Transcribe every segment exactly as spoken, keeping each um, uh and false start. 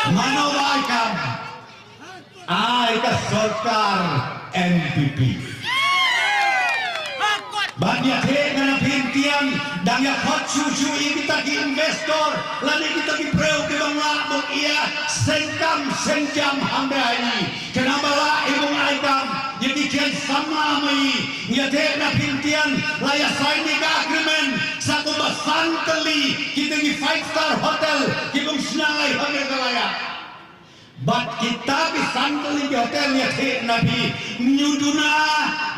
Mano ba ai kam? Ai ka sorkar N P P. Bad ïa te nga na pyntiang dang ïa khot shu shu ïa kita ki investor lane kita ki briew ki bang lah bang ïa sengkam sengjam hambe ai. Kena ba lah i bang ai kam ïa ki khen samla mai ïa te na pyntiang la ïa sign ïa ka agreement sa ko ba san kali kita ki five star hotel ki bang snang ai hambe ka la ïa. Bad kita ki san kali ki hotel ïa thik na phi, ngi duna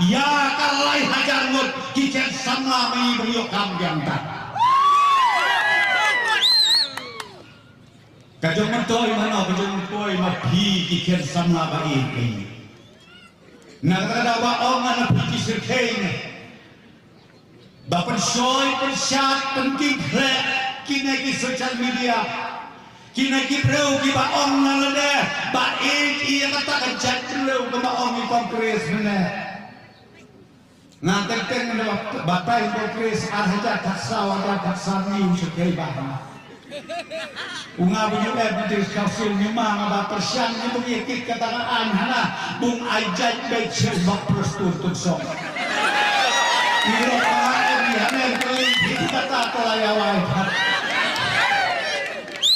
ïa ka lai hajar ngut ki khen samla mai bang ïoh kam biang ta. Ka jong mantoi mano, ka jong mantoi ma phi ki khen samla ba i ka i. Na ka da ba ong na phi ki syrkhei ne. Ba pynshoi pynshad pynking khleh kine ki social media. Kine ki briew ki ba ong na lade ba ej ïa kata ka jait briew ka ba ong i Congress mene. Nga teng teng na ba tai Congress ar hajar khatsaw ar hajar khatsaw ni u syrkhei ba. U nga ba ïoh eh bidis ka sil ni ma nga ba pyrshang ni ba ïa kit kata ka aiñ hana bung ai jait beit shu bak prestun tun song. Ni lo pa em ni hana ni kali ni kata to la ya wai.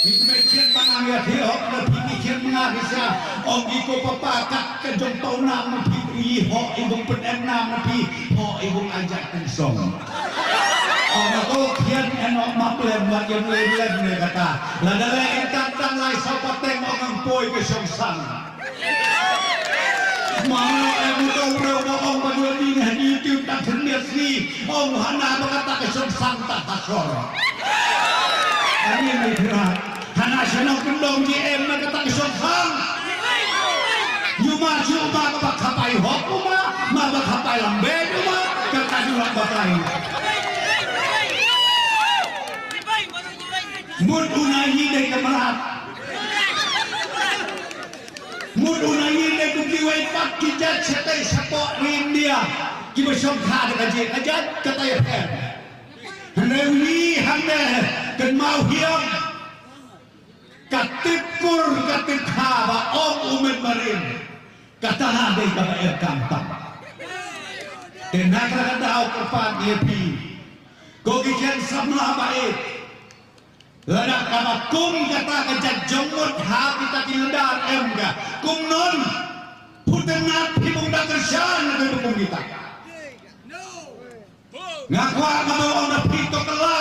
Ni kme kien ma nga ïa thi hok na phi ni kien ma nga ki sa ong ki ko papa kat ka jong tau na ma phi i ho i bung pyn em na ma phi ho i bung ai jait tun song. Ong ko khian eno ma plem wat ïa lem lem ne kata. Lada leh kat tang lai saw pateng ong ang poi ka shong sang. Ma ong em u dong reu ma ong ba dua ni ne ni tu ta khen ne si ong hana ba kata ka shong sang ta ha shor. Ani ni kira. Hana shnong kyndong ji em na kata ka shong sang. Ïu ma shu ma ka ba khapai hok u ma, ma ba khapai lam beit u ma, kata ju la ba tai. Mut u na ngi dei ka mrad. Mut u na ngi dei kum kiwei pat ki jait shatei shapoh ri India. Ki ba shong kha da ka jait, ka jait, kata ïa pher. Hynrei u ngi hangne, kynmaw hiam. Ka tip kur, ka tip kha ba ong u Myntmarin. Kata dei kaba em kam tam. Te na ka daw kyrpad ïa phi. Ko ki khen samla ba ïeit. Lada kaba kum kata ka jait jong mut ha kita ki lada em ka. Kumno. Phutynnad phi bun da kyrshan na ka kum kita. Nga kwah nga ba ong na phi to kylla.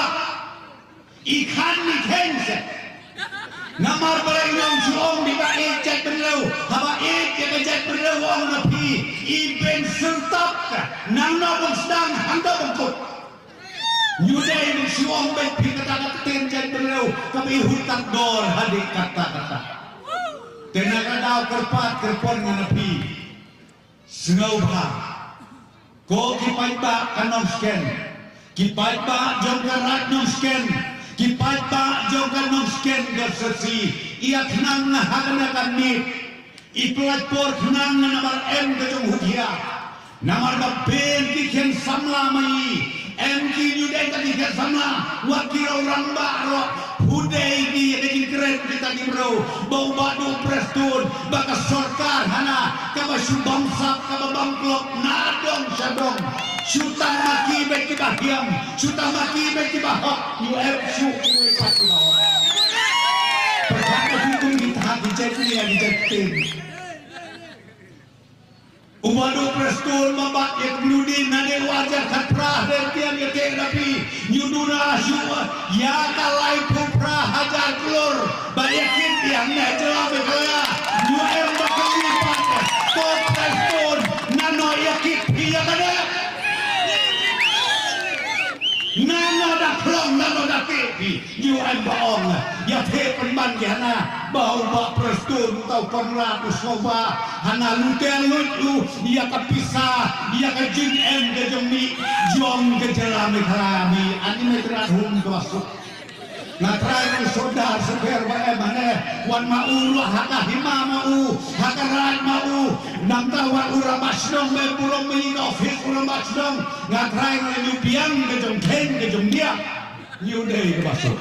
I khan ni kheiñ se. Namar ba la i nong shu ong di ba ïeit jait bynriew. Haba ïeit ïa ka jait bynriew ong na phi. I ben syrtap ka. Nang na bym sdang hangta bym kut. Ngi dei bym shu ong beit phi kata ka ktien jait bynriew. Kaba i hut kat dor hadien katta katta. Te na ka daw kyrpad kyrpon nga na phi. Sngewbha. Ko ki paidbah ka Nongshken. Ki paidbah jong ka Raid Nongshken. Ki paidbah jong ka Nongshken ka Syrsi. Ïa khnang na ha kane ka miet. I pynlait por khnang na namar em ka jong u thiah. Namar ba pyn ki khein samla ma i. Em ki nyu dei ka ki khein samla. Wat ki rong rangbah ruh. Pudei ki ïa ka jingkren kita ki bro. Ba u Bah Duh Prestone. Ba ka sorkar hana, kaba shu bamsap, kaba bamklop, na dong sha dong. Shu tang ma ki beit kiba hiam, shu tang ma ki beit kiba hok, ïoh em shu kiwei pat kiba hok. Pyrkhat ka jingkung kita ha ki jait nia ki jait ktien. U Bah Duh Prestone ma bat ïa ka mludi na dei u arjan khatphra dei tiang ïa te rapi. Nyu duna shu ïa ka laiphew phra hajar klur. Ba ïa kit ïa ne jela Meghalaya. Nyu em ba kali pat. To Prestone nano ïa kit phi ïa ka dei. Nano da khlong nano da kit phi. Nyu em ba ong. Ïa te pynban ïa na. Ba u Bah Prestone tau Conrad u sngewbha. Hana lute lut u. Ïa ka pisa, ïa ka jingem ka jong mi, jong ka jylla Meghalaya mi, ani me trai hum ka ba suk. Nga trai ruh sodar sukher ba em ane, wan ma u ruh ha ka hima ma u, ha ka raid ma u, nangta wan u rangbah shnong me burom me ïing office u rangbah shnong, nga trai ruh nyu biang ka jong kheiñ ka jong biang, nyu dei ka ba suk.